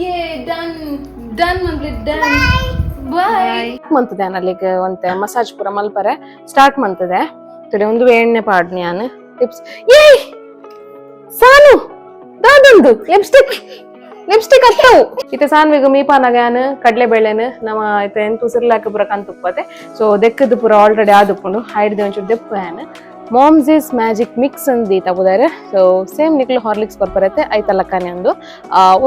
ಯೇ done done ಮನ್ಪ್ಲೆ done bye ಮಂತದೆ ಅಲ್ಲಿಗೆ ಒಂತೆ ಮಸಾಜ್ ಪೂರ ಮಲ್ಪರೆ ಸ್ಟಾರ್ಟ್ ಮಂತದೆ. ತುಡೆ ಒಂದು ಎಣ್ಣೆ ಪಾಡ್ನಿ ಯಾನ್ ಟಿಪ್ಸ್. ಏಯ್ ಸಾನು, ದಾದೊಂದು ಲಿಪ್ಸ್ಟಿಕ್, ಲಿಪ್ಸ್ಟಿಕ್ ಅತ್ತವು. ಇತ್ತೆ ಸಾನ್ವಿಗ ಮೀಪಾನಾಗ ಯಾನ್ ಕಡಲೆ ಬೇಳೆನ್ ನಮ್ಮ ಇತ್ತೆ ಎಂತು ಸಿರ್ಲಾಕ ಪೂರ ಕಂತುಪ್ಪತೆ. ಸೊ ದೆಕ್ಕದ ಪೂರ ಆಲ್ರೆಡಿ ಆದುಪ್ಪುಂಡು. ಹೈಡ್ದೆ ಒಂಚೂರು ದೆಪ್ಪು ಯಾನ್. Moms is magic mix ಅಂದ್ ದೀತ ಪುದಾರೆ. ಸೊ ಸೇಮ್ ನಿಕ್ಲು ಹಾರ್ಲಿಕ್ಸ್ ಕೊರ್ಪರತ್ತೆ ಐತ ಲಕ್ಕನೆ ಒಂದು.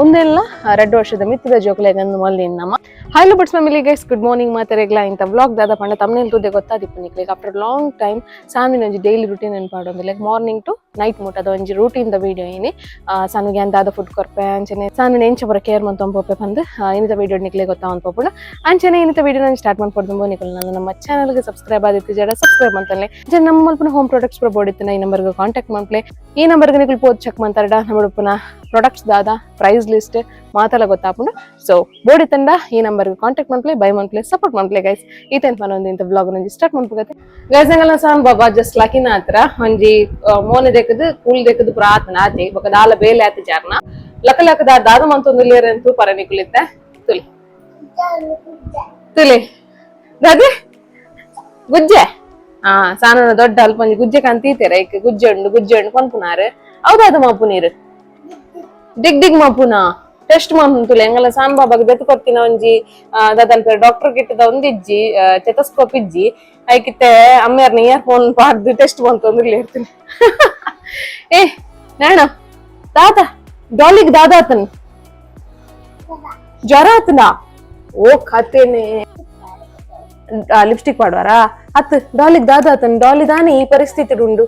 ಒಂದೆಲ್ಲ 2 ವರ್ಷದ ಮಿತ್ತದ ಜೋಕುಲೆಗ್ ಅಂದ್ ಮಲ್ಲಿನ್ ನಮ್ಮ. Hello buds family guys, good morning ಮಾತೆರೆಗ್ಲ. ಇಂತ ವ್ಲಾಗ್ ದಾದ ಪಂಡ ತಮ್ನೇಲ್ ತೂದೆ ಗೊತ್ತಾದಿಪ್ಪು ನಿಕ್ಲೆಗ್. After long time ಸಾನ್ವಿನ ಒಂಜಿ ಡೈಲಿ ರುಟೀನ್ ಅನ್ ಪಾಡೊಂದು, like morning to night ಮುಟ್ಟ ಅದ ಒಂಜಿ routine the video ಇನಿ. ಸಾನ್ವಿಗೆ ಅಂದಾದ ಫುಡ್ ಕೊರ್ಪೆ, ಅಂಚನೆ ಸಾನ್ವಿನ ಎಂಚ ಪೂರ ಕೇರ್ ಮಂತೊಂದು ಪೋಪೆ ಪಂದ್ ಇನ್ನಿತ ವಿಡಿಯೋ ನಿಕ್ಲೆ ಗೊತ್ತಾವಂತ ಪೋಪುಂಡು. ಅಂಚನೆ ಇನ್ನಿತ ವಿಡಿಯೋ ನಾನು ಸ್ಟಾರ್ಟ್ ಮಾಡ್ಕೊಡ್ದು ನಿಕುಲು ನಾನು ನಮ್ಮ ಚಾನಲ್ಗೆ ಸಬ್ಸ್ಕ್ರೈಬ್ ಆದಿತ್ತು ಜಡ ಸಬ್ಸ್ಕ್ರೈಬ್ ಅಂತಲೇ. ಅಂಚನೆ ನಮ್ಮ ಮಲ್ಪನ ಹೋಮ್ ಪ್ರಾಡಕ್ಟ್ಸ್ ಪೂರ ಬೋಡಿತ್ತಿನ ಈ ನಂಬರ್ಗೆ ಕಾಂಟ್ಯಾಕ್ಟ್ ಮನ್ಪ್ಲೆ. ಈ ನಂಬರ್ಗೆ ನಿಕುಲು ಪೋದ್ ಚೆಕ್ ಮಂತಾರಡ ನಮ್ಮ ಪ್ರಾಡಕ್ಟ್ಸ್ ದಾದ, ಪ್ರೈಸ್ ಲಿಸ್ಟ್ ಮಾತೆಲ್ಲ ಗೊತ್ತಾಪುಂಡು. ಸೊ ಬೋಡಿ ತಂಡ ಈ ನಂಬರ್ಗೆ ಕಾಂಟ್ಯಾಕ್ಟ್ ಮನ್ಪ್ಲೆ, ಬೈ ಮನ್ಪ್ಲೆ, ಸಪೋರ್ಟ್ ಮನ್ಪ್ಲೆ ಗೈಸ್. ಈತೆಂತ ಮನೊಂದು ಇಂತ ವ್ಲಾಗ್ ಒಂಜಿ ಸ್ಟಾರ್ಟ್ ಮನ್ಪುಗತ್ತೆ ಗೈಸ್. ಎಂಗಲ ಸಾನ್ ಬಾಬಾ ಜಸ್ಟ್ ಲಕಿನ ಹತ್ರ ಒಂಜಿ ಮೋನೆ ದೇಕದು ಕೂಲ್ ದೇಕದು ಪೂರ ಆತನ ಆತಿ ಬೊಕ ದಾಲ ಬೇಲೆ ಆತಿ ಜಾರ್ನ ಲಕ ಲಕ ದಾದ ಮಂತೊಂದು ಲೇರಂತು ಪರ ನಿಕುಲಿತ್ತೆ. ತುಲಿ ತುಲಿ ದಾದೆ ಗುಜ್ಜೆ. ಆ ಸಾನ ದೊಡ್ಡ ಅಲ್ಪ ಒಂಜಿ ಗುಜ್ಜೆ ಕಾಂತೀತೆರ ಐಕ್ ಗುಜ್ಜೆ ಉಂಡು, ಗುಜ್ಜೆ ಉಂಡು ಪನ್ಪುನಾರು. ಹೌದಾದ ಮಾಪು ನೀರು ಡಿಗ್ ಡಿಗ್ ಮಾಪುನ ಟೆಸ್ಟ್ ಮಂತುಲೆ. ಎಂಗಲ ಸಾನ್ ಬಾಬಾಗ್ ದೆತ್ತು ಕೊರ್ತಿನ ಒಂಜಿ ದಾದನ್ಪೇರ್ ಡಾಕ್ಟರ್ ಕಿಟ್ಟದ ಒಂದಿಜ್ಜಿ, ಸ್ಟೆಥೋಸ್ಕೋಪ್ ಇಜ್ಜಿ. ಐಕಿತ್ತೆ ಅಮ್ಮೇರ್ನ ಇಯರ್ ಫೋನ್ ಪಾಡ್ದು ಟೆಸ್ಟ್ ಬಂತು ಇರ್ತೀನಿ. ಏ ನೇಣ ದಾದ ಡಾಲಿಗ್ ದಾದ ಆತನ್ ಜ್ವರ ಆತನ? ಓ ಕತೆನೆ, ಲಿಪ್ಸ್ಟಿಕ್ ಪಾಡ್ವಾರಾ? ಅತ್ ಡಾಲಿಗ್ ದಾದ ಆತನ್? ಡಾಲಿ ದಾನೆ ಈ ಪರಿಸ್ಥಿತಿ ಉಂಡು.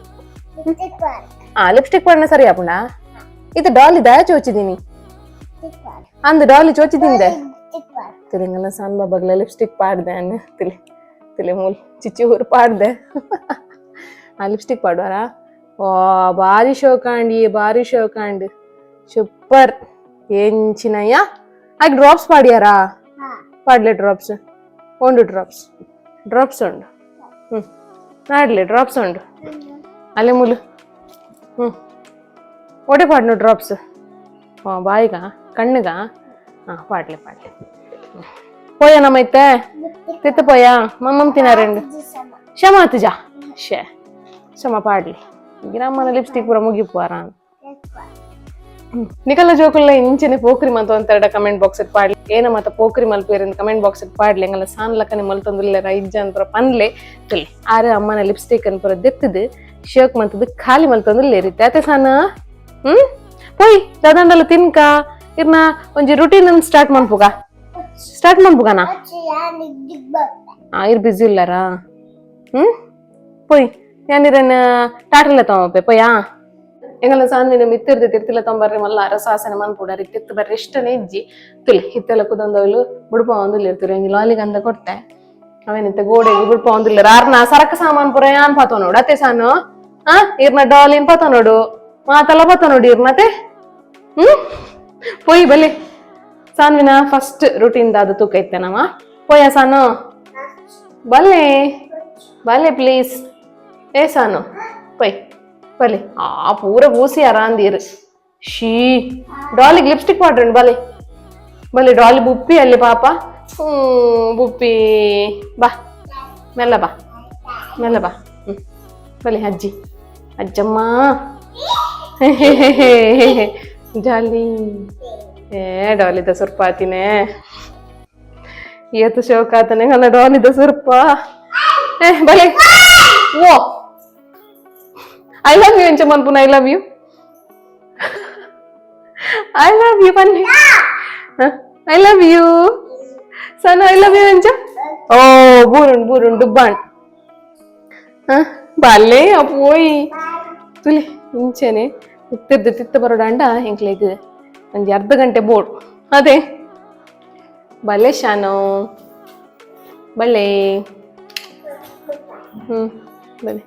ಆ ಲಿಪ್ಸ್ಟಿಕ್ ಪಾಡ್ನ ಸರಿ ಆಪುಂಡ? ಇದು ಡಾಲಿ ದಯ ಚೋಚಿದೀನಿ ಅಂದ್ ಡಾಲಿ ಚೋಚಿದಿಂದೆ ತಿರಿಂಗಲ. ಸಾನ್ ಬಾಬಾಗ್ಲ ಲಿಪ್ಸ್ಟಿಕ್ ಪಾಡ್ದೆ ಅನ್ನ. ತಿಳಿ ತಿಳಿ ಮೂಲ್ ಚಿಚ್ಚಿ ಊರು ಪಾಡ್ದೆ. ಆ ಲಿಪ್ಸ್ಟಿಕ್ ಪಾಡ್ವಾರಾ? ಓ ಬಾರಿ ಶೋಕಾಂಡಿ, ಬಾರಿ ಶೋಕಾಂಡ್, ಸೂಪರ್. ಎಂಚಿನಯ್ಯ ಆಗ ಡ್ರಾಪ್ಸ್ ಪಾಡ್ಯಾರಾ? ಪಾಡ್ಲೆ ಡ್ರಾಪ್ಸ್ ಉಂಡು, ಡ್ರಾಪ್ಸ್ ಡ್ರಾಪ್ಸ್ ಉಂಡು. ಹ್ಮ್ ನಾಡ್ಲಿ ಡ್ರಾಪ್ಸ್ ಉಂಡು ಅಲ್ಲೇ ಮುಲು. ಹ್ಮ್ ಒಡೆ ಪಾಡ್ನು ಡ್ರಾಪ್ಸ್? ಹಾಂ ಬಾಯಿಗ ಕಣ್ಣುಗ? ಹಾಂ ಪಾಡ್ಲೆ ಪಾಡ್ಲೆ. ಪೋಯ ನಮ್ಮೈತೆ ತಿತ್ತು ಪೋಯ ಮಮ್ಮಮ್ ತಿನ್ನಾರೆಂಡು. ಕ್ಷಮ ಆತುಜಾ? ಶೇ ಕ್ಷಮ ಪಾಡ್ಲಿ. ಗಿರಮ್ಮನ ಲಿಪ್ಸ್ಟಿಕ್ ಪೂರ ಮುಗಿಪುವಾರ. ನಿಕಲ ಜೋಕುಲ್ಲ ಇಂಚನೆ ಪೋಕ್ರಿ ಮಂತ ಒಂತೆರಡ ಕಮೆಂಟ್ ಬಾಕ್ಸ್ ಪಾಡ್ಲಿ. ಏನ ಮತ್ತ ಪೋಕ್ರಿ ಮಲ್ಪೇರಿಂದ ಕಮೆಂಟ್ ಬಾಕ್ಸ್ ಪಾಡ್ಲಿ. ಎಂಗಲ ಸಾನ್ ಲಕ್ಕನೆ ಮಲ್ತೊಂದುಲ್ಲೆರ ಇಜ್ಜ ಅಂತ ಪನ್ಲೆ. ತುಲಿ ಆರೆ ಅಮ್ಮನ ಲಿಪ್ಸ್ಟಿಕ್ ಅನ್ ಪೂರ ದೆತ್ತದು ಶೋಕ್ ಮಂತದ್ದು ಖಾಲಿ ಮಲ್ತೊಂದುಲ್ಲೇರಿ ಅತೆ ಸಾನ. ಹ್ಮ್ ಪೋಯ್ ದಾದಂಡಲ ತಿನ್ಕ. ಇರ್ನ ಒಂಜಿ ರುಟೀನ್ ಸ್ಟಾರ್ಟ್ ಮನ್ಪುಗ, ಸ್ಟಾರ್ಟ್ ಮನ್ಪುಗನಾ? ಆ ಇರ್ ಬಿಸಿ ಇಲ್ಲಾರಾ? ಹ್ಮ್ ಪೋಯ್ ಯಾನಿರನ್ ಟಾಟಲ್ಲ ತಗೊಂಬೆ ಪೋಯಾ. ಎಂಗಲ ಸಾನ್ವಿನ ಮಿತ್ತಿರ್ದು ತಿರ್ತಿಲ್ಲ ತೊಂಬರ್ರಿ ಮಲ್ಲ ಅರಸಾಸನ ಮನ್ಪುಡರಿ. ತಿತ್ತು ಬರ್ರಿ ಇಷ್ಟನೇ ಇಜ್ಜಿ. ತುಲಿ ಇತ್ತೆಲ್ಲ ಕುದೊಂದವಳು ಬುಡ್ಪ ಒಂದುಲ್ಲ ಇರ್ತೀರಿ. ಒಂಜಿ ಲಾಲಿಗಂದ ಕೊಟ್ಟೆ ಅವೇನಿತ್ತ ಗೋಡೆಗೆ ಬುಡ್ಪ ಒಂದುಲ್ಲ. ಆರ್ನ ಸರಕ ಸಾಮಾನ್ ಪೂರ ಯಾನ್ ಪಾತೋ ನೋಡು ಅತ್ತೆ ಸಾನು. ಆ ಇರ್ನ ಡಾಲಿನ್ ಪಾತ ನೋಡು, ಮಾತಲ್ಲ ಪಾತ ನೋಡು ಇರ್ನತೆ. ಹ್ಮ್ ಪೋಯಿ ಬಲೆ. ಸಾನ್ವಿನ ಫಸ್ಟ್ ರುಟೀನ್ ದಾದ ತೂಕ ಇತ್ತೆ ನಮ್ಮ. ಪೋಯ ಸಾನು, ಬಲ್ಲೆ ಬಲ್ಲೆ ಪ್ಲೀಸ್. ಏ ಸಾನು ಪೊಯ್ ಬಲೆ. ಆ ಪೂರ ಬೂಸಿ ಅರಾಂದೀರು. She ಡಾಲಿಗೆ lipstick ಪಾಡ್ರಂಡು. ಬಲೆ ಬಲೆ. ಡಾಲಿ ಬುಪ್ಪಿ ಅಲ್ಲಿ ಪಾಪ. ಹ್ಞೂ ಬುಪ್ಪಿ ಬಾ, ಮೆಲ್ಲ ಬಾ, ಮೆಲ್ಲ ಬಾ. ಹ್ಮ್ ಬಲೆ ಅಜ್ಜಿ ಅಜ್ಜಮ್ಮ ಜಾಲಿ. ಏ ಡಾಲಿದ ಸುರ್ಪಾತಿನೇ ಏತು ಶೋಕ ಆತನೆ ಅಲ್ಲ ಡಾಲಿದ ಸುರ್ಪ. ಏ ಬಲೆ. ಓ I love you ಎಂಚ ಮನ್ಪುನ? I love you, I love you ಬನ್ನಿ. I love you Sanu, I love you ಎಂಚ? ಓ ಬೂರುಂಡು ಬೂರುಂಡು ಡುಬ್ಬಾಣ್ ಬಲ್ಲೆ ಪೋಯಿ. ತುಲಿ ಇಂಚೆನೆ ತಿರ್ದು ತಿತ್ತ ಬರೋಡಂಡ ಎಂಕ್ಲೆಗ್ ಒಂಜಿ ಅರ್ಧ ಗಂಟೆ ಬೋರ್ಡ್ ಅದೇ. ಬಲ್ಲೆ ಶಾನು, ಬಲ್ಲೆ. ಹ್ಮ್ ಬಲ್ಲೆ.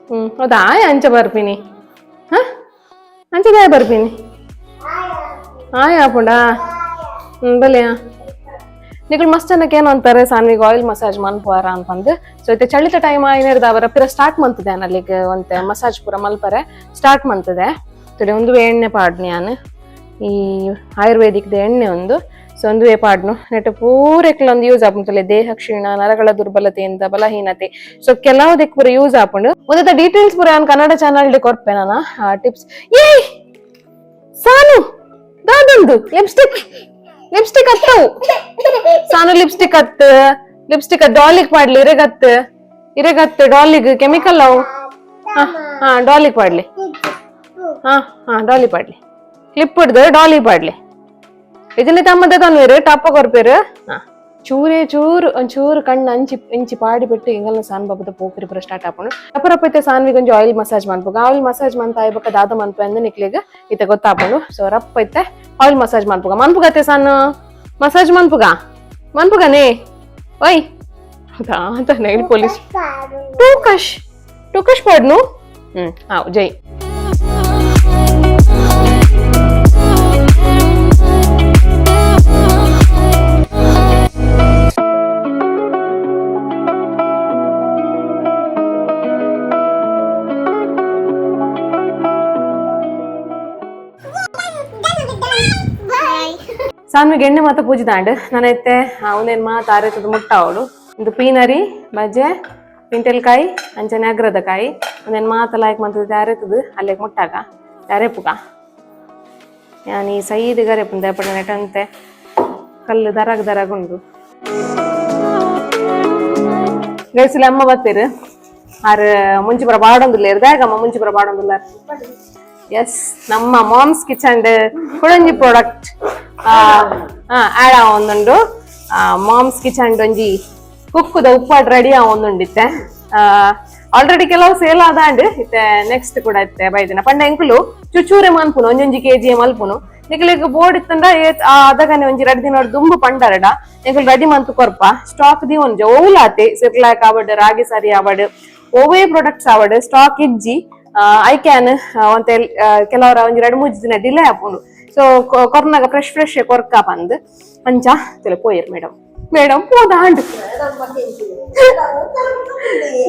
ಹ್ಮ್ ಹೌದಾ? ಆಯ ಅಂಚ ಬರ್ಪಿನಿ. ಹಾ ಅಂಚದಾಯ ಬರ್ಪಿನಿ ಆಯ್ ಆಪುಂಡಾ? ಹ್ಮ್ ಬಲ್ಲೆಯಾ. ನಿಕುಲು ಮಸ್ತ್ ಜನಕ್ಕೆ ಏನು ಅಂತಾರೆ, ಸಾನ್ವಿಗೆ ಆಯಿಲ್ ಮಸಾಜ್ ಮನ್ಪುವಾರ ಅಂತಂದು. ಸೊ ಇತ್ತೆ ಚಳಿತ ಟೈಮ್ ಆಯ್ನೇರ್ದ ಅವರ ಪಿರ ಸ್ಟಾರ್ಟ್ ಮಂತದೆ ಅಲ್ಲಿಗೆ ಒಂತೆ ಮಸಾಜ್ ಪೂರ ಮಲ್ಪರೆ ಸ್ಟಾರ್ಟ್ ಮಂತದೆ. ತುಡೆ ಒಂದು ಎಣ್ಣೆ ಪಾಡ್ನಿ ಯಾನ್. ಈ ಆಯುರ್ವೇದಿಕ್ ಎಣ್ಣೆ ಒಂದು. ಸೊ ಒಂದುವೇ ಪಾಡ್ನು ನೆಟ್ ಪೂರೆಕ್ಲ ಒಂದು ಯೂಸ್ ಆಪುಂಡು. ದೇಹ ಕ್ಷೀಣ, ನರಗಳ ದುರ್ಬಲತೆಯಿಂದ ಬಲಹೀನತೆ, ಸೊ ಕೆಲವುದಕ್ಕೆ ಪೂರ ಯೂಸ್ ಆಪುಂಡು. ಒಂದತ್ತ ಡೀಟೇಲ್ಸ್ ಪೂರ ಯಾನ್ ಕನ್ನಡ ಚಾನಲ್ ಡ್ ಕೊರ್ಪೆ ನಾನ ಟಿಪ್ಸ್. ಏಯ್ ಸಾನು, ದಾದೊಂದು ಲಿಪ್ಸ್ಟಿಕ್, ಲಿಪ್ಸ್ಟಿಕ್ ಅತ್ತವು ಸಾನು, ಲಿಪ್ಸ್ಟಿಕ್ ಅತ್, ಲಿಪ್ಸ್ಟಿಕ್ ಡಾಲಿಗ್ ಪಾಡ್ಲಿ. ಇರೆಗತ್, ಇರೆಗತ್ ಡಾಲಿಗ್ ಕೆಮಿಕಲ್ ಅವು. ಹಾ ಹಾ, ಡಾಲಿಗ್ ಪಾಡ್ಲಿ. ಹಾ ಹಾ, ಡಾಲಿ ಪಾಡ್ಲಿ. ಕ್ಲಿಪ್ ಹಿಡ್ದು ಡಾಲಿ ಪಾಡ್ಲಿ. ಇದನ್ನ ತಮ್ಮದ ತನ್ವೇರು ಟಪ್ಪ ಕೊರ್ಪೇರು. ಹಾ, ಚೂರೇ ಚೂರು ಒಂಚೂರು ಕಣ್ಣು ಅಂಚಿ ಇಂಚಿ ಪಾಡಿ ಬಿಟ್ಟು ಎಂಗಲ್ನ ಸಾನ್ ಬಾಬುದ ಪೋಕಿರಿ ಪೂರ ಸ್ಟಾರ್ಟ್ ಆಪುಂಡು. ಅಪರಪ್ಪ ಇತ್ತೆ ಸಾನ್ವಿಗ್ ಒಂಜಿ ಆಯಿಲ್ ಮಸಾಜ್ ಮನ್ಪುಗ. ಆಯಿಲ್ ಮಸಾಜ್ ಮಂತ ಆಯ್ಬೊಕ ದಾದ ಮನ್ಪು ಅಂದ್ ನಿಕ್ಲೆಗ್ ಇತ್ತೆ ಗೊತ್ತಾಪುಂಡು. ಸೊ ರಪ್ಪ ಇತ್ತೆ ಆಯಿಲ್ ಮಸಾಜ್ ಮನ್ಪುಗ. ಮನ್ಪುಗತ್ತೆ ಸಾನು? ಮಸಾಜ್ ಮನ್ಪುಗ, ಮನ್ಪುಗನೇ. ಓಯ್, ದಾದ ನೈಲ್ ಪೊಲೀಸ್ ಟೂಕಶ್ ಟೂಕಶ್ ಪಾಡ್ನು. ಹಾ, ಜೈ. ಸಾನ್ವಿಗೆ ಎಣ್ಣೆ ಮಾತ ಪೂಜಿದಾಂಡ್. ನಾನೈತೆ ಅವನೇನ್ ಮಾತ ಆರೈತದ ಮುಟ್ಟ ಅವಳು. ಇದು ಪೀನರಿ, ಬಜೆ, ಪಿಂಟೆಲ್ಕಾಯಿ, ಅಂಚನೆ ಅಗ್ರದ ಕಾಯಿ. ಒಂದೇನು ಮಾತ ಲಾಯ್ಕ್ ಮಂತದ ಅರೆತದ ಅಲ್ಲಿಗೆ ಮುಟ್ಟಾಗ ಅರೆಪುಗ. ಯಾನ್ ಈ ಸೈದ್ ಗರೆಪುಂದೆ ಅಪ್ಪಣ ನೆಟಂತೆ ಕಲ್ಲು ದರಾಗ ದರಾಗ ಉಂಡು. ಗೈಸಿಲ ಅಮ್ಮ ಬತ್ತೀರು. ಆರ್ ಮುಂಚಿಪುರ ಬಾಡೊಂದುಲ್ಲೇರ್ ದಾಗಮ್ಮ ಮುಂಚಿಪುರ ಬಾಡೊಂದುಲ್ಲಾರ. ಎಸ್, ನಮ್ಮ ಮಾಮ್ಸ್ ಕಿಚನ್ ಕುಡೊಂಜಿ ಪ್ರಾಡಕ್ಟ್ ಆಡ್ ಆವೊಂದುಂಡು. ಮಾಮ್ಸ್ ಕಿಚನ್ ಒಂಜಿ ಕುಕ್ಕುದ ಉಪ್ಪಾಡ್ ರೆಡಿ ಆವೊಂದುಂಡಿತ್ತೆ. ಆಲ್ರೆಡಿ ಕೆಲವು ಸೇಲ್ ಆದಾಂಡ್. ಇತ್ತೆ ನೆಕ್ಸ್ಟ್ ಕೂಡ ಇತ್ತೆ ಬೈದಿನ ಪಂಡ ಎಂಕುಲು ಚುಚೂರೆ ಮನ್ಪುನು, ಒಂಜೊಂಜಿ ಕೆಜಿ ಮಲ್ಪುನು. ನಿಕುಲೆಗ್ ಬೋರ್ಡ್ ಇತ್ತಂಡ ಅದಗನೆ ಒಂಜಿ ರಡ್ಡ್ ದಿನ ದುಂಬು ಪಂಡರಡ ಎಂಕುಲು ರೆಡಿ ಮಂತು ಕೊರ್ಪ. ಸ್ಟಾಕ್ the ಒಂಜಿ ಓಲಾತೆ ಸಿರ್ಲಾಕ್ ಆವಡ್, ರಾಗಿ ಸರಿ ಆವಡ್, ಒವ್ವೇ ಪ್ರಾಡಕ್ಟ್ಸ್ ಆವಡ್, ಸ್ಟಾಕ್ ಇಜ್ಜಿ. I can ಒಂತೆ ಕೆಲವರ ಒಂಜಿ ರಡ್ಡ್ ಮೂಜಿ ದಿನ ಡಿಲೇ ಆಪುಂಡು. ಸೊ ಕೊರ್ನಾಗ ಫ್ರೆಶ್ ಫ್ರೆಶ್ ಕೊರ್ಕ ಪಂದ್ ಅಂಚ ತೆಲೆ ಪೋಯೆರ್. ಮೇಡಮ್, ಮೇಡಮ್ ಪೋದಾಂಡ್.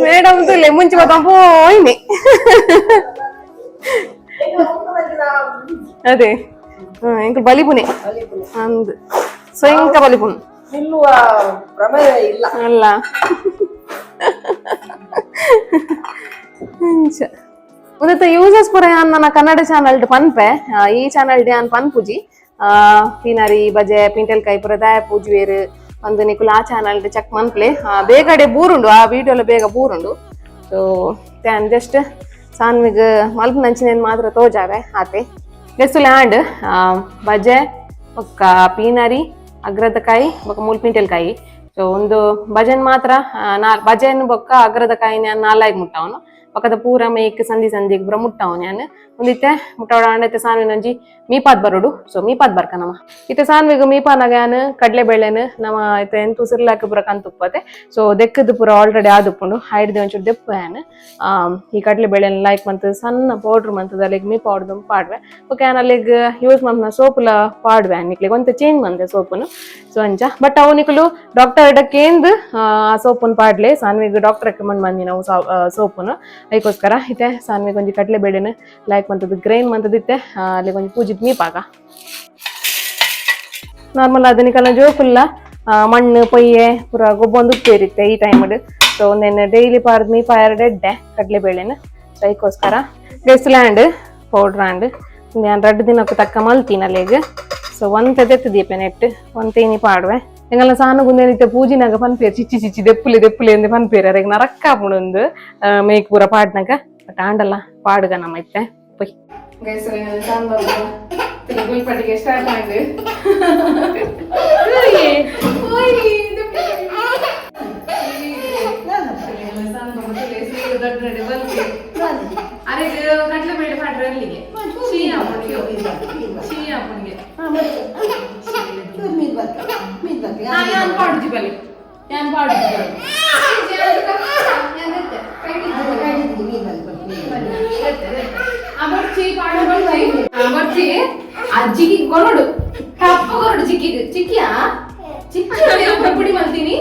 ಮೇಡಮ್ ತುಲೆ ಮುಂಚೆ ಬತ್ತ ಪೋಯಿನಿ. ಅದೇ ಎಂಕುಲು ಬಲಿಪುನೆ ಅಂದ್. ಸೊ ಇಂಕ ಬಲಿಪುನು. ನಿಲ್ಲುವ ಪ್ರಮೇಯ ಇಲ್ಲ. ಅಲ್ಲ, ಅಂಚ ಒಂದತ್ತ ಯೂಸಸ್ ಪೂರ ಯಾನ್ ನನ್ನ ಕನ್ನಡ ಚಾನಲ್ ಪನ್ಪೆ. ಈ ಚಾನಲ್ ಯಾನ್ ಪನ್ಪುಜಿ. ಪೀನರಿ, ಬಜೆ, ಪಿಂಟೆಲ್ಕಾಯಿ ಪೂರ ದಾಯ ಪೂಜುವೇರು ಒಂದು ನಿಕುಲು ಆ ಚಾನಲ್ ಚೆಕ್ ಮನ್ಪ್ಲೆ. ಬೇಗಡೆ ಬೂರುಂಡು, ಆ ವಿಡಿಯೋ ಬೇಗ ಬೂರುಂಡು. ಸೊ ಯಾನ್ ಜಸ್ಟ್ ಸಾನ್ವಿಗ್ ಮಲ್ಪುನಂಚಿನೇನ್ ಮಾತ್ರ ತೋಜಾವೆ ಆತೆ. ಗೆಸ್ಟು ಲ್ಯಾಂಡ್ ಬಜೆ ಬೊಕ್ಕ ಪೀನರಿ, ಅಗ್ರದ ಕಾಯಿ ಬೊಕ್ಕ ಮೂಲ್ ಪಿಂಟೆಲ್ಕಾಯಿ. ಸೊ ಒಂದು ಭಜನ್ ಮಾತ್ರ ನಾ ಭಜನ್ ಬೊಕ್ಕ ಅಗ್ರದ ಕಾಯಿ ನಾಲಾಯಿಗ್ ಮುಟ್ಟವನು. ಪಕ್ಕದ ಪೂರ ಮೇಕ್ ಸಂಧಿ ಸಂಧಿಗ್ ಪೂರ ಮುಟ್ಟವನು ಯಾನ್. ಒಂದಿತ್ತೆ ಮುಟ್ಟವಡ ಅಂಡೈತೆ ಸಾನ್ವಿನ ಒಂಜಿ ಮೀಪಾದ್ ಬರೋಡು. ಸೊ ಮೀಪಾದ್ ಬರ್ಕ ನಮ. ಇತ್ತೆ ಸಾನ್ವಿಗ್ ಮೀಪಾನಾಗ ಯಾನ್ ಕಡ್ಲೆ ಬೇಳೆನ್ ನಮ ಇತ್ತೆ ಎಂತು ಸಿರ್ಲಾಕ್ ಪೂರ ಕಂತುಪ್ಪತೆ. ಸೊ ದೆಕ್ಕದ ಪೂರ ಆಲ್ರೆಡಿ ಆದುಪ್ಪುಂಡು. ಹೈಡ್ದೆ ಒಂಚೂರು ದೆಪ್ಪು ಯಾನ್. ಈ ಕಡ್ಲೆ ಬೇಳೆನ್ ಲೈಕ್ ಮಂತ್ ಸಣ್ಣ ಪೌಡ್ರ್ ಮಂತದ ಅಲ್ಲಿಗೆ ಮೀ ಪೌಡ್ರ್ ಪಾಡ್ವೆ. ಓಕೆ, ಯಾನ್ ಅಲ್ಲಿಗ್ ಯೂಸ್ ಮನ್ಪುನ ಸೋಪುಲ ಪಾಡ್ವೆ. ನಿಕ್ಲೆಗ್ ಒಂತೆ ಚೇಂಜ್ ಮಂತೆ ಸೋಪುನು. ಸೊ ಅಂಚ. ಬಟ್ ಅವು ನಿಕುಲು ಡಾಕ್ಟರ್ ಕೇಂದ್ ಆ ಸೋಪುನ್ ಪಾಡ್ಲೆ. ಸಾನ್ವಿಗ್ ಡಾಕ್ಟರ್ ರೆಕಮೆಂಡ್ ಮಂದಿ ನಾವು ಸೋಪುನು. ಅದಕ್ಕೋಸ್ಕರ ಇತ್ತೆ ಸಾನ್ವಿಗ್ ಒಂಜಿ ಕಡ್ಲೆ ಬೇಳೆನ್ ಲೈಕ್ ಮಂತದ್ದು ಗ್ರೈನ್ ಮಂತದ್ದು ಇತ್ತೆ ಅಲ್ಲಿ ಒಂಜಿ ಪೂಜಿದ್ ಮೀಪಾಗ. ನಾರ್ಮಲ್ ಆದ್ ನಿಕಲ್ನ ಜೋಕುಲ್ಲ ಮಣ್ಣು ಪೊಯ್ಯೆ ಪೂರ ಗೊಬ್ಬೊಂದು ಉಪ್ಪೇರಿತ್ತೆ ಈ ಟೈಮ್. ಸೊ ಒಂದೇನು ಡೈಲಿ ಪಾರ್ದ್ ಮೀಪಾಯರ ಎಡ್ಡೆ ಕಡಲೆ ಬೇಳೆನ. ಸೊ ಅದಕ್ಕೋಸ್ಕರ ಲ್ಯಾಂಡ್ ಪೌಡ್ರ್ ಆಂಡ್ ಯಾನ್ ರಡ್ಡ್ ದಿನಕ್ಕೂ ತಕ್ಕ ಮಲ್ತೀನಿ ಅಲ್ಲೆಗ್. ಸೊ ಒಂತೆ ದೆತ್ತು ದೀಪೆ ನೆಟ್ ಒಂತೆ ಇನಿ ಪಾಡುವೆ. ಎಂಗಲ್ನ ಸಾನ ಗುಂದೇನಿತ್ತೆ ಪೂಜಿನಾಗ ಪನ್ಪೇರು, ಚಿಚ್ಚಿ ಚಿಚ್ಚಿ ದೆಪ್ಪುಲೆ ದೆಪ್ಪುಲೆ ಅಂದೆ ಪನ್ಪೇರು. ಅರೆಗ್ ನರಕ್ಕ ಆಪುಂಡು ಮೇಕ್ ಪೂರ ಪಾಡ್ನಾಗ. ಬಟ್ ಆಂಡಲ್ಲ ಪಾಡುಗ ನಮ್ಮ ಇತ್ತೆ ಪೊಯ್. ಗುಲ್ಪಟ್ಟಿಗೆ ಸ್ಟಾರ್ಟ್ ಆಂಡ್. ಅರೆ, ಕಡಲೆ ಬೇಳೆ ಪಾಡ್ರೆ ಅಲ್ಲಿಗೆ ಶೀ ಆಪುಣಿಗೆ. ಯಾನ್ ಪಾಡುಜಿ ಬಲಿ, ಯಾನ್ ಪಾಡುಜಿ ಬಲಿ. ಬರ್ಚಿ ಪಾಡು, ಬರ್ಚಿ ಬರ್ಚಿ. ಅಜ್ಜಿಗೆ ಕೊರಡು, ಟಪ್ಪ ಕೊರಡು. ಚಿಕ್ಕಿಗೆ ಚಿಕ್ಕಿಯಾ ಚಿಕ್ಕಿ ಪುಡಿ ಮಾಡ್ತೀನಿ.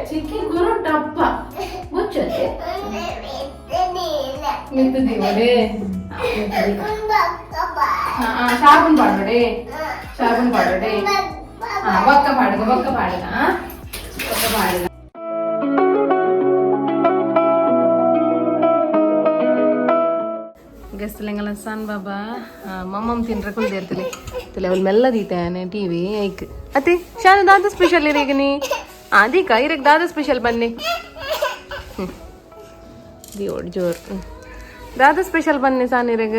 ಚಿಕ್ಕಿ ಕೊರಡು ಟಪ್ಪ ಮುಚ್ಚತ್ತೆ. ಮಿತ್ತದೀವಡೆ Shabun ಪಾಡೋಡೆ, ಶಾಬುನ್ ಪಾಡೋಡೆ. ಬೊಕ್ಕ ಪಾಡುಗ, ಬೊಕ್ಕ ಪಾಡುಗ, ಬೊಕ್ಕ ಪಾಡುಗ. ಗೆಸ್ಲೆಂಗಲ ಸನ್ ಬಾಬಾ ಮಮ್ಮಮ್ ತಿನ್ರೆ ಕುಲ್ದೇರ್ತಲೆ ತುಲೆ. ಅವಳು ಮೆಲ್ಲ ದೀತಾನೆ ಟಿವಿ ಐಕ್ ಅತ್ತೆ. ಶಾನು, ದಾದ ಸ್ಪೆಷಲ್ ಇರೇಗ ನೀ? ದೀಕ ಇರಕ್ ದಾದ ಸ್ಪೆಷಲ್ ಬನ್ನಿ. ದಿಯೋಡ್ ಜೋರ್. ದಾದ ಸ್ಪೆಷಲ್ ಬನ್ನಿ ಸಾನ್ ಇರಗ?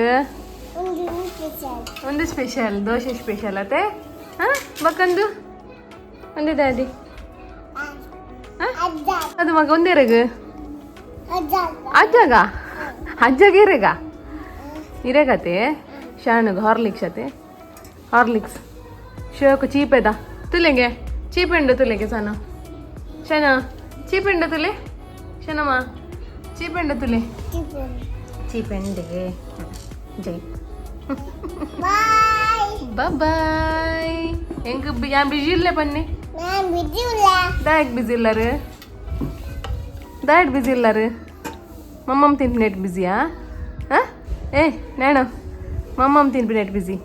ಒಂದು ಸ್ಪೆಷಲ್ ದೋಸೆ ಸ್ಪೆಷಲ್ ಅತ್ತೆ. ಹಾಂ, ಬಕ್ಕಂದು ಒಂದೇ ದಾದಿ ಅದು ಮಗ ಒಂದೇ ರಗ. ಅಜ್ಜಗ, ಅಜ್ಜಗ ಇರೇಗ ಇರೇಗತೆ. ಶಾಣಗ್ ಹಾರ್ಲಿಕ್ಸ್ ಅತೆ, ಹಾರ್ಲಿಕ್ಸ್ ಶೋಕ್ ಚೀಪೆದ ತುಲೆಗೆ. ಚೀಪೆಂಡು ತುಲೆಗೆ ಸನ ಶನ ಚೀಪೆಂಡು ತುಲೆ. ಶನಮ್ಮ, ಚೀಪೆಂಡು ತುಲೆ, ಚೀಪೆಂಡೆ. ಜೈ ಬಾಯ್. ಎಂಕ್ ಯಾನ್ ಬಿಜಿ ಇಲ್ಲ ಪನ್ನಿ. ದಾಯಕ್ ಬಿಜಿ ಇಲ್ಲರು? ದಾಯಟ್ ಬಿಜಿ ಇಲ್ಲರು? ಮಮ್ಮಮ್ ತಿನ್ಪಿನೆಟ್ ಬಿಜಿಯಾ? ಹಾಂ, ಏ ನೇಣ, ಮಮ್ಮಮ್ ತಿನ್ಪಿನೆಟ್ ಬಿಜಿ.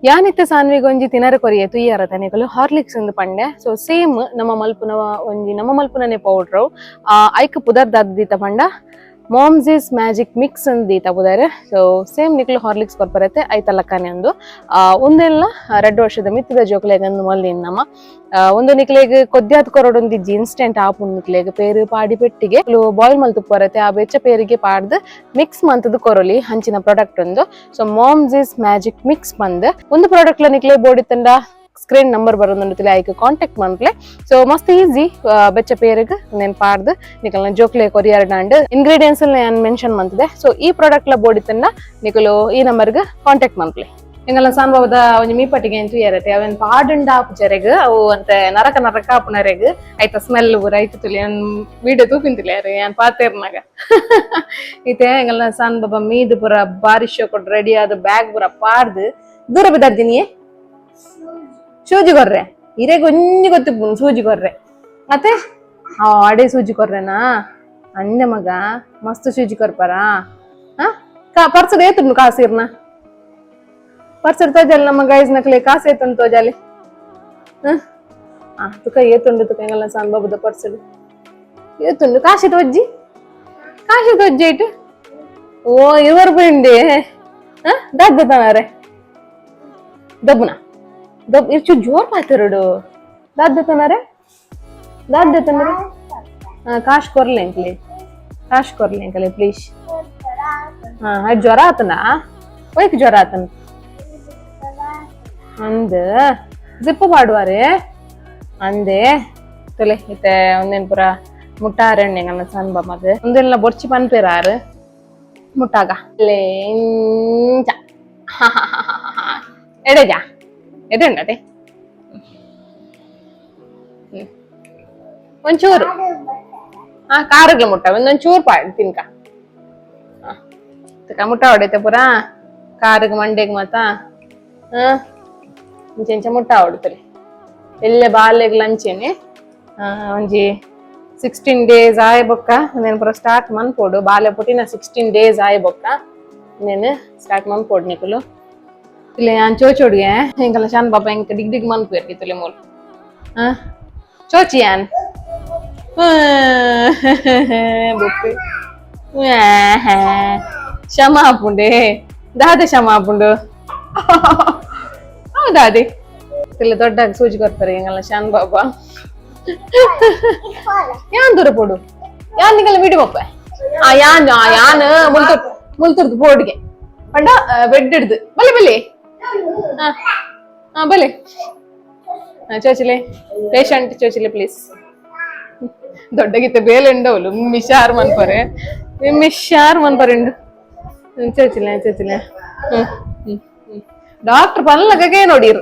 ಯಾನಿತ್ತ ಸಾನ್ವಿಗ್ ಒಂಜಿ ತಿನರ ಕೊರಿಯೆ ತುಯ್ಯಾರ ತನಿಕಲು ಹಾರ್ಲಿಕ್ಸ್ ಅಂದ್ ಪಂಡೆ. ಸೊ ಸೇಮ್ ನಮ್ಮ ಮಲ್ಪುನ ಒಂಜಿ, ನಮ್ಮ ಮಲ್ಪುನನೆ ಪೌಡ್ರ್. ಐಕ್ ಪುದರ್ ದಾದ ದೀತ ಪಂಡ moms is magic mix ಅಂದ್ ದೀತ ಪುದರ್. ಸೊ ಸೇಮ್ ನಿಕ್ಲು ಹಾರ್ಲಿಕ್ಸ್ ಕೊರ್ಪರತ್ತೆ ಐತಲಕ್ಕನೆ ಒಂದು. ಒಂದೆಲ್ಲ 2 ವರ್ಷದ ಮಿತ್ತದ ಜೋಕುಲೆಗ್ ಅಂದ್ ಮಲ್ದಿನ ನಮ್ಮ. ಒಂದು ನಿಕ್ಲೆಗ್ ಕೊದ್ಯಾತ್ ಕೊರೊಡೊಂದಿಜ್ಜಿ, ಇನ್ಸ್ಟೆಂಟ್ ಆಪುಂಡು. ನಿಕ್ಲೆಗ್ ಪೇರು ಪಾಡಿ ಪೆಟ್ಟಿಗೆ ಬಾಯ್ಲ್ ಮಲ್ತು ಪೊರತೆ, ಆ ಬೆಚ್ಚ ಪೇರಿಗೆ ಪಾಡ್ದು ಮಿಕ್ಸ್ ಮಂತದ ಕೊರೊಲಿ ಹಂಚಿನ ಪ್ರಾಡಕ್ಟ್ ಒಂದು. So moms is magic mix bandh ಒಂದು ಪ್ರಾಡಕ್ಟ್ ನಿಕ್ಲೆ ಬೋಡಿ ತಂಡ ಸ್ಕ್ರೀನ್ ನಂಬರ್ ಬರೋದುಂಡು, ಐಕ್ ಕಾಂಟ್ಯಾಕ್ಟ್ ಮನ್ಪ್ಲೆ. ಸೊ ಮಸ್ತ್ ಈಸಿ. ಬೆಚ್ಚ ಪೇರಿಗೆ ನೆನ್ ಪಾಡ್ದು ನಿಕಲ್ನ ಜೋಕ್ಲೆ ಕೊರಿಯರ್ ಡಾಂಡ್ ಇಂಗ್ರೀಡಿಯೆಂಟ್ಸ್ ಯಾನ್ ಮೆನ್ಷನ್ ಮಂತದೆ. ಸೊ ಈ ಪ್ರಾಡಕ್ಟ್ ಲ ಬೋಡಿ ತಂಡ ನಿಕಲು ಈ ನಂಬರ್ಗೆ ಕಾಂಟ್ಯಾಕ್ಟ್ ಮನ್ಪ್ಲೆ. ಎಂಗಲ ಸಾನ್ಬಾಬದ ಒಂಜಿ ಮೀಪಟ್ಟಿಗೆ ಎಂತು ಏರತೆ ಅವೆನ್ ಪಾಡುಂಡ ಆಪುಜರೆಗ್. ಅವು ಅಂತೆ ನರಕ ನರಕ ಆಪುನರೆಗ್ ಐತ ಸ್ಮೆಲ್ ಪೂರ ಐತ ತುಲಿ. ಯಾನ್ ವೀಡಿಯೋ ತೂಪಿಂತಿಲ್ಲ ಯಾರು ಯಾನ್ ಪಾತೇರ್ನಾಗ ಇತ್ತೆ. ಎಂಗಲ ಸಾನ್ ಬಾಬಾ ಮೀದು ಪೂರ ಬಾರಿ ಶೋಕೊಡ್ ರೆಡಿ ಆದ ಬ್ಯಾಗ್ ಪೂರ ಪಾಡ್ದು ದೂರ ಬಿದ್ದಾರ್ದಿನಿಯೇ. ಸೂಜಿ ಕೊರ್ರೆ ಇರೆಗ್ ಒಂಜಿ ಗೊತ್ತಿಪ್ಪುಂಡು. ಸೂಜಿ ಕೊರ್ರೆ ಮತ್ತೆ ಅಡೆ ಸೂಜಿ ಕೊರ್ರೆನಾ ಅಂದೆ ಮಗ. ಮಸ್ತ್ ಸೂಜಿ ಕೊರ್ಪರಾ? ಹಾ, ಪರ್ಸಡ್ ಏತುಂಡು ಕಾಸಿರ್ನ? ಪರ್ಸಡ್ ತೋಜಾಲಿ ನಮ್ಮ ಗೈಸ್ ನಕಲೆ. ಕಾಸು ಏತುಂಡು ತೋಜಾಲಿ. ಹಾ, ತುಕ ಏತುಂಡು ತುಕ. ಎಂಗಲ್ಲ ಸನ್ ಬಾಬುದ ಪರ್ಸಡ್ ಏತುಂಡು? ಕಾಶಿ ತೋಜ್ಜಿ, ಕಾಶಿ ತೋಜ್ಜಿ ಇಟ್ಟು. ಓ, 20 ರೂಪಾಯಿ ಉಂಡೆ. ಹಾ, ದಾದ ತನಾರೆ ದಬ್ಬುನ ದಬ್ ಇರ್ಚು ಜೋರ್ ಪಾತೆರಡು. ದಾದ ತನಾರೆ, ದಾದ ತನಾರೆ? ಹಾ, ಕಾಶ್ ಕೊರ್ಲೆ ಅಂಕ್ಲಿ, ಕಾಶ್ ಕೊರ್ಲೆ ಅಂಕಲೆ ಪ್ಲೀಸ್. ಹಾ, ಅದ್ ಜ್ವರ ಆತನ ಒಯ್ಕ್ ಜ್ವರ ಆತನ ಅಂದ್ ಜಿಪ್ಪು ಪಾಡುವಾರೆ ಅಂದೆ ತುಲೆ. ಇತ್ತೆ ಒಂದೇನ್ ಪೂರ ಮುಟ್ಟಾರಣ್ಣೆ ನನ್ನ ಸಣ್ಣ ಬಮ್ಮಗ. ಒಂದೆಲ್ಲ ಬೊರ್ಚಿ ಪನ್ಪೇರಾರು ಮುಟ್ಟಾಗ ಲೇಂಚ ಎಡೆಜಾ ಎಡೆ ಉಂಡತೆ ಒಂಚೂರು. ಹಾ, ಕಾರುಗ್ಲ ಮುಟ್ಟ ಒಂದೊಂಚೂರು ಪಾಡ್ ತಿನ್ಕ. ತುಕ ಮುಟ್ಟ ಹೊಡೈತೆ ಪೂರ ಕಾರುಗ್ ಮಂಡೆಗ್ ಮಾತ. ಹಾ, ಇಂಚ ಮುಟ್ಟ ಹೊಡ್ತಲೆ. ಎಲ್ಲೆ ಬಾಲೆಗ್ ಲಂಚೇನೆ. ಒಂಜಿ 16 ಡೇಸ್ ಆಯ್ ಬೊಕ್ಕ నేను ಪೂರ ಸ್ಟಾರ್ಟ್ ಮನ್ಪೋಡು. ಬಾಲೆ ಪುಟ್ಟಿನ 16 ಡೇಸ್ ಆಯ್ ಬೊಕ್ಕ నేను ಸ್ಟಾರ್ಟ್ ಮನ್ಪೋಡು ನಿಕುಲು. ಇಲ್ಲಿ ಯಾನ್ ಚೋಚೋಡ್ಗೆ ಎಂಕಲ್ಲ ಶಾನ್ ಬಾಬಾ ಎಂಕ ಡಿಗ್ ಡಿಗ್ ಮನ್ಪುವೆರ್ ತುಲೆ ಮೂಲು. ಹಾ, ಚೋಚಿ ಯಾನ್ ಬೊಪ್ಪೆ ಶಮ ಆಪುಂಡೆ. ದಾದೆ ಶಮ ಆಪುಂಡು? ಹೌದಾ? ಅದೇ ಇಲ್ಲಿ ದೊಡ್ಡಾಗಿ ಸೂಜಿ ಕೊರ್ತಾರೆ ಎಂಗಲ್ಲ ಶಾನ್ ಬಾಬಾ. ಯಾನ್ ದೂರ ಪೋಡು, ಯಾನ್ ನಿಗಲ್ಲ ಬಿಡಿ ಬೊಪ್ಪೆ. ಆ ಯಾನ್ ಆ ಯಾನ್ ಮುಲ್ತುರ್ ಮುಲ್ತುರ್ದು ಬೋರ್ಡ್ಗೆ ಪಂಡ ಬೆಡ್ ಹಿಡ್ದು ಬಲೆ ಬಲೆ. ಹಾ ಹಾ, ಬಲೆ. ಚೋಚಿಲೆ ಪೇಷಂಟ್, ಚೋಚಿಲೆ ಪ್ಲೀಸ್. ದೊಡ್ಡಗಿತ್ತ ಬೇಲೆ ಉಂಡವಲು ಮಿಷಾರ್ ಮನ್ಪರೆ, ಮಿಷಾರ್ ಮನ್ಪರೆ ಉಂಡು. ಚೋಚಿಲೆ, ಚೋಚಿಲೆ. ಹ್ಮ್ ಹ್ಮ್ ಡಾಕ್ಟರ್ ಪಲ್ಲಗಗೆ ನೋಡಿರು.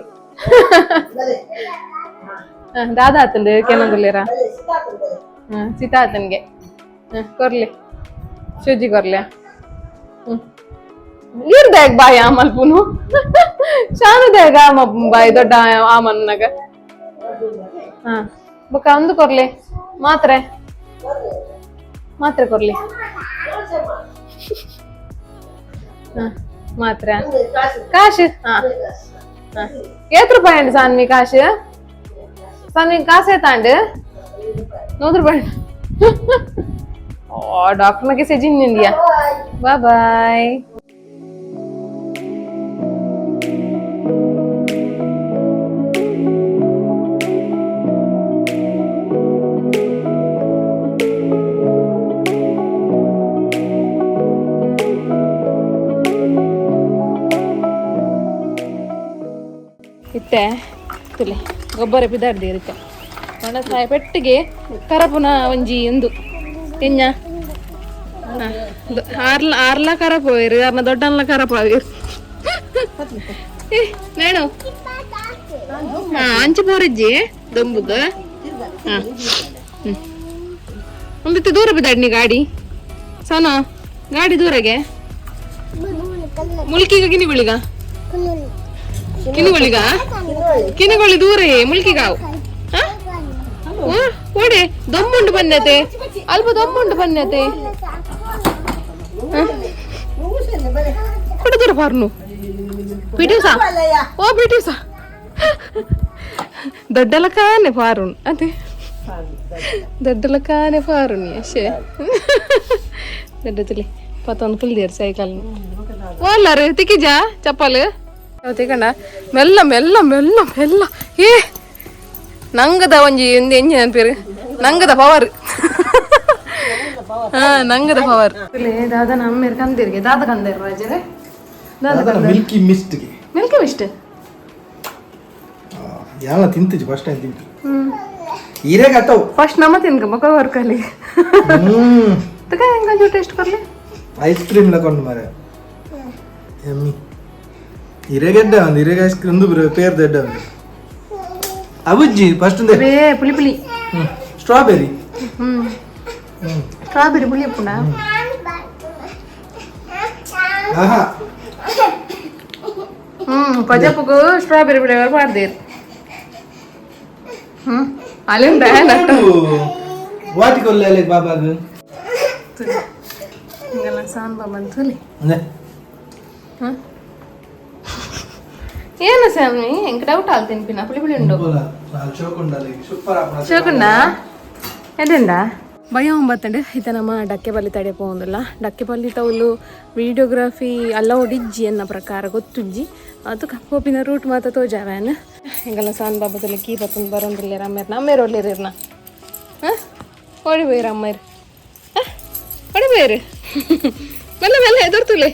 ದಾದಾ ಆತಂದು ಕೆನಂದುಲ್ಲೇರಾ? ಸೀತಾ ಆತನ್ಗೆ ಕೊರ್ಲಿ, ಸೂಜಿ ಕೊರ್ಲೆ. ಹ್ಮ್ ಇರ್ದಾಗ ಬಾಯ್ ಆಮಲ್ಪುನು ಶಾನದಾಗ ಆಮ ಬಾಯ್ ದೊಡ್ಡ ಆಮನ್ನಾಗ. ಹಾ, ಬೊಕ್ಕ ಒಂದು ಕೊರ್ಲಿ, ಮಾತ್ರೆ, ಮಾತ್ರೆ ಕೊರ್ಲಿ. ಹಾ. ಮಾತ್ರ ಕಾಶ್. ಹಾ, ಏತ್ ರೂಪಾಯಿ ಅಂಡ್ ಸಾನ್ವಿ ಕಾಶ್? ಸಾನ್ವಿ ಕಾಸು ಏತಾಂಡ್? 100 ರೂಪಾಯಿ. ಓ, ಡಾಕ್ಟರ್ನಗೆ ಸೆಜಿನ್ ಇಂಡಿಯಾ. Bye bye. ಇತ್ತೆ ತುಲೆ ಗೊಬ್ಬರ ಪಿದಾರ್ದಿ ಇರುತ್ತೆ. ಒಣಸಾಯ ಪೆಟ್ಟಿಗೆ ಕರಪುನ ಒಂಜಿ ಉಂದು ಎಂಜ ಆರ್ಲ ಆರ್ಲ ಕರಪೋಯಿರು, ಆರ್ನ ದೊಡ್ಡನ್ಲ ಕರಪಾವಿರು. ಏ ನೇಣು, ಹಾ, ಅಂಚೆ ಪೋರಿಜ್ಜಿ ದೊಂಬುಗ. ಹಾ, ಹ್ಮ್ ಒಂದಿತ್ತು ದೂರ ಬಿದ್ದಾಡ್ನಿ ಗಾಡಿ ಸೋನೋ, ಗಾಡಿ ದೂರಗೆ. ಮುಲ್ಕಿಗ ಗಿನಿಗುಳಿಗ? ಕಿನಿಗುಳಿಗ? ಕಿನಿಗುಳಿ ದೂರ, ಮುಲ್ಕಿಗಾವು. ಓಡೆ ದೊಂಬುಂಡು ಬನ್ನತೆ, ಅಲ್ಪ ದೊಂಬುಂಡು ಬನ್ನತೆ. ಕೊಡ ದೂರ ಪಾರ್ನು. ಪಿಟುಸಾ, ಓ ಪಿಟುಸಾ, ದೊಡ್ಡಲಕಾನೆ ಪಾರುನ್ ಅದೇ, ದೊಡ್ಡಲಕಾನೆ ಪಾರುನಿ ಅಷ್ಟೇ. ದೊಡ್ಡ ತುಲಿ ಪತ್ತೊಂದು ಕುಲ್ದಿಯರ್ ಸೈಕಲ್ ಓಲ್ಲಾರು ತಿಕ್ಕಿಜಾ ಚಪ್ಪಲ್ ತಿಕಂಡ. ಮೆಲ್ಲ ಮೆಲ್ಲ ಮೆಲ್ಲ ಮೆಲ್ಲ. ಏ, ನಂಗದ ಒಂಜಿ ಒಂದು ಎಂಜಿ ನೆನಪೇರು, ನಂಗದ ಪವರ್. ಹಾ, ನಂಗದ ಪವರ್. ದಾದ ನಮ್ಮೇರ್ ಕಂದಿರ್ಗೆ, ದಾದ ಕಂದಿರ್ ರಾಜರೇ? ದಾದ? ಮಿಲ್ಕಿ ಮಿಸ್ಟ್ ಗೆ. Milky mist. ಯಾಲ ತಿಂತಿಜಿ, first time ತಿಂತಿ. ಹಿರೇಗತ್ತವು. First ನಮ್ಮ ತಿನ್ಕ ಮಕ್ಕ ವರ್ಕಲ್ಲಿ. ತಕ, ಹೆಂಗ ಟೇಸ್ಟ್ ಬರ್ಲಿ? ಐಸ್ ಕ್ರೀಮ್ ಲಕೊಂಡು ಮಾರೆ ಎಮ್ಮಿ. ಹಿರೇಗೆಡ್ಡೆ ಒಂದು, ಹಿರೇಗೆ ಐಸ್ ಕ್ರೀಮ್ ಒಂದು ಪೇರ್ ದೆಡ್ಡೆ ಒಂದು. ಅಬುಜ್ಜಿ ಫಸ್ಟ್. ಬೇ ಪುಳಿ ಪುಳಿ. ಸ್ಟ್ರಾಬೆರಿ. ಸ್ಟ್ರಾಬೆರಿ ಪುಳಿ ಪುಣ. ಆಹಾ. ಪಜಪುಗು ಸ್ಟ್ರಾಬೆರಿ ಫ್ಲೇವರ್ ಪಾಡ್ದೇರು. ಅಲ್ಲಿಂದ. ವಾಟಿಕೊಲ್ಲ ಬಾಬಾಗ. ಹಿಂಗೆಲ್ಲ ಸಾನ್ ಬಂತಲ್ಲಿ. ಅಂದೆ. ಏನು ಸ್ವಾಮಿ, ಎಂಕ್ ಡೌಟ್ ಆಲ್ ತಿನ್ಪಿನ, ಪುಳಿ ಪುಳಿ ಉಂಡು. ಸೂಪರ್. ಶೋಕುಂಡ ಎದೆಂಡ ಭಯ ಒಂಬತ್ತಂಡು. ಇತ್ತ ನಮ್ಮ ಡಕ್ಕೆಪಲ್ಲಿ ತಡೆ ಪೋಂದಿಲ್ಲ. ಡಕ್ಕೆಪಲ್ಲಿ ತೌಲು ವಿಡಿಯೋಗ್ರಫಿ ಅಲೌಡ್ ಇಜ್ಜಿ ಎನ್ನ ಪ್ರಕಾರ, ಗೊತ್ತುಜ್ಜಿ. ಅದು ಪೋಪಿನ ರೂಟ್ ಮಾತ್ರ ತೋಜಾವ್ಯಾನ್. ಎಂಗಲ್ಲ ಸಾನ್ ಬಾಬದಲ್ಲಿ ಕೀ ಬತ್ತೊಂದು ಬರೋಂದಿಲ್ಲ. ಅಮ್ಮೇರ್ ಅಮ್ಮೇರು ಒಳ್ಳಿರಿರ್ನ. ಹಾಂ, ಓಡಿ పోయారు ಅಮ್ಮಾರು, ಓಡಿ పోయారు. మెల్ల మెల్ల ಎದುರ್ತುಲೆ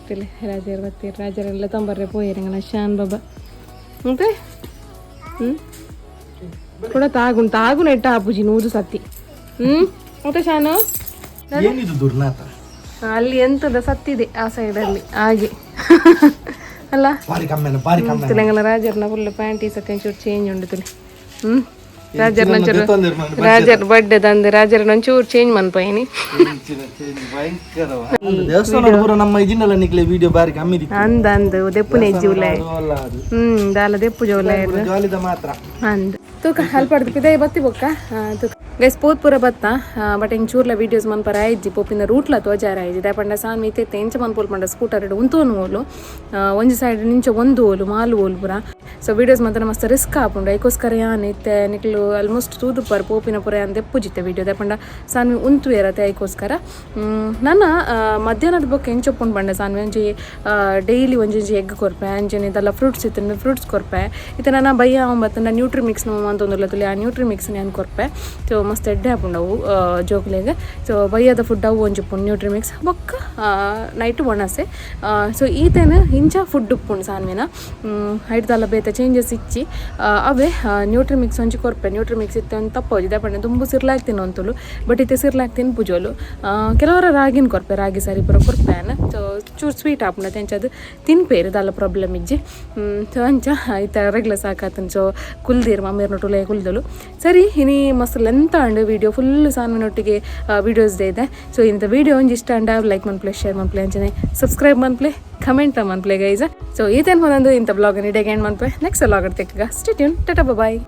ತುಲೆ. ರಾಜರು ಬತ್ತೀರು, ರಾಜರೆಲ್ಲ ತಂಬರ್ರೆ ಪೋಯಿರಂಗಲ್ಲ ಶಾನ್ ಬಾಬಾ. ಮತ್ತೆ ಕೂಡ ತಾಗುನ್ ತಾಗುನ ಇಟ್ಟ ಆಪುಜಿ ನೂದು ಸತ್ತಿ. ಮತ್ತೆ ಶಾನು? ಏನಿದು ದುರ್ನಾತ? ಅಲ್ಲಿ ಎಂತದ ಸತ್ತಿದೆ ಆ ಸೈಡಲ್ಲಿ, ಹಾಗೆ ಅಲ್ಲ? ಬಾರಿ ಕಮ್ಮೆನ, ಬಾರಿ ಕಮ್ಮೆನ. ತೆಲಂಗಾಣ ರಾಜರ್ನ ಫುಲ್ ಪ್ಯಾಂಟ್ ಈ ಸತಿ ಒಂಚೂರು ಚೇಂಜ್ ಉಂಡು ತುಲೆ. ರಾಜರ್ನ ಒಂಚೂರು, ರಾಜರ್ ಬಡ್ಡೆ ತಂದು ರಾಜರ್ನ ಒಂಚೂರು ಚೇಂಜ್ ಮನ್ಪೈನಿ. ದೇವಸ್ಥಾನ ಪೂರ ನಮ್ಮ ಇಜಿನಲ್ಲ ನಿಕ್ಲೆ ವಿಡಿಯೋ ಬಾರಿ ಕಮ್ಮಿ ದಿಕ್ಕು. ಅಂದ ಅಂದ್ ದೆಪ್ಪುನೆ ಇಜ್ಜಿ ಉಲ್ಲ. ಅಲ್ಲ ಅದು. ದಾಲ ದೆಪ್ಪು ಜೋಲ. ಜಾಲಿದ ಮಾತ್ರ. ಅಂದ್ ತೂಕ ಅಲ್ಪಡ್ದು ಪಿದಾಯಿ ಬತ್ತಿ ಬೊಕ್ಕ ತೂಕ ಗೈಸ್, ಪೋತ್ ಪೂರ ಬತ್ತ. ಬಟ್ ಎಂಕ್ ಚೂರ್ಲ ವೀಡಿಯೋಸ್ ಮನ್ಪರ ಆಯ್ಜಿ, ಪೋಪಿನ ರೂಟ್ಲ ತೋಜಾರ ಆಯ್ಜಿ. ದಾಯೆ ಪಂಡ ಸಾನ್ ಮೀತೆ ಎಂಚ ಮನ್ಪೋಲ್ ಪಂಡ, ಸ್ಕೂಟರ್ ಉಂತೋನು ಓಲು, ಒಂಜಿ ಸೈಡ್ ನಿಂಚ ಒಂದು ಓಲು ಮಾಲು ಓಲು ಪೂರ. ಸೊ ವೀಡಿಯೋಸ್ ಮಾತ್ರ ಮಸ್ತ್ ರಿಸ್ಕ್ ಆಪುಂಡು. ಐಕೋಸ್ಕರ ಯಾನ್ ಇತ್ತೆ ನಿಕ್ಲು ಆಲ್ಮೋಸ್ಟ್ ತೂದುಪ್ಪರ್, ಪೋಪಿನ ಪೂರ ಯಾನ್ ದೆಪ್ಪುಜಿತ್ತೆ ವೀಡಿಯೋ. ದಾಯೆ ಪಂಡ ಸಾನ್ವಿ ಉಂತು ಇರತ್ತೆ, ಐಕೋಸ್ಕರ. ನನ ಮಧ್ಯಾಹ್ನದ ಬೊಕ್ಕ ಎಂಚೊಪ್ಪುಂಡು ಪಂಡ, ಸಾನ್ವಿ ಒಂಜಿ ಡೈಲಿ ಒಂಜೊಂಜಿ ಎಗ್ ಕೊರ್ಪೆ, ಅಂಚನೆ ಇದೆಲ್ಲ ಫ್ರೂಟ್ಸ್ ಇತ್ತು, ಫ್ರೂಟ್ಸ್ ಕೊರ್ಪೆ. ಇತ್ತೆ ನನ್ನ ಬಯ್ಯ ಬತ್ತಂಡ ನ್ಯೂಟ್ರಿ ಮಿಕ್ಸ್ ಅಂತಂದುಲ್ಲ ತುಲಿ, ಆ ನ್ಯೂಟ್ರಿ ಮಿಕ್ಸ್ ನಾನು ಕೊರ್ಪೆ. ಸೊ ಮಸ್ತ್ ಎಡ್ಡೆ ಆಪುಂಡು ಅವು ಜೋಕುಲೆಗ್. ಸೊ ಬಯ್ಯದ ಫುಡ್ ಅವು ಒಂಜಿ ಉಪ್ಪುಂಡು, ನ್ಯೂಟ್ರಿ ಮಿಕ್ಸ್. ಬೊಕ್ಕ ನೈಟ್ ಒಣಸೆ. ಸೊ ಈತೇನ ಇಂಚ ಫುಡ್ ಉಪ್ಪುಂಡು ಸಾನ್ವಿನ. ಐಟ್ದಾಲ ಬೇತೆ ಚೇಂಜಸ್ ಇಚ್ಚಿ. ಅವೇ ನ್ಯೂಟ್ರಿ ಮಿಕ್ಸ್ ಒಂಜಿ ಕೊರ್ಪೆ. ನ್ಯೂಟ್ರಿ ಮಿಕ್ಸ್ ಇತ್ತೆ ಒಂದು ತಪ್ಪೋಜಿ, ದಾಯೆ ದುಂಬು ಸಿರ್ಲಾಕ್ ತಿನ್ನೊಂತುಲು, ಬಟ್ ಇತ್ತೆ ಸಿರ್ಲಾಕ್ ತಿನ್ಪುಜೋಲು. ಕೆಲವರ ರಾಗಿನ ಕೊರ್ಪೆ, ರಾಗಿ ಸರಿ ಪೂರ ಕೊರ್ಪೆ. ಸೊ ಚೂರು ಸ್ವೀಟ್ ಆಪುಂಡು ಅಂಚ ಅದು ತಿನ್ಪೇರು, ದಾಲ ಪ್ರಾಬ್ಲಮ್ ಇಜ್ಜಿ. ಸೊ ಅಂಚ ಇತ್ತೆ ರೆಗ್ಲ ಸಾಕಾತನ್. ಸೊ ಕುಲ್ದೀರ್ ಮಮ್ಮೇರ್ನೊಟ್ಟುಲೆ ಕುಲ್ದಲು. ಸರಿ, ಇನಿ ಮಸ್ತ್ length and video full ಸಾನ್ವಿನೊಟ್ಟಿಗೆ videos ಇದೆ. ಸೊ ಇಂಥ ವಿಡಿಯೋ ಒಂಜಿ ಇಷ್ಟ ಅಂಡ ಲೈಕ್ ಮನ್ಪ್ಲೆ, ಶೇರ್ ಮನ್ಪ್ಲೆ, ಅಂಚನೆ ಸಬ್ಸ್ಕ್ರೈಬ್ ಮನ್ಪ್ಲೆ, ಕಮೆಂಟ್ ಮನ್ಪ್ಲೆ ಗೈಸ್. ಸೊ ಈತೇನು ಒಂದೊಂದು ಇಂಥ ಬ್ಲಾಗ್ ಇಡಗೆ ಎಂಡ್ ಮನ್ಪೆ. ನೆಕ್ಸ್ಟ್ ವ್ಲಾಗ್ ತೆಕ್ಕಗ. Stay tune, tata, bye.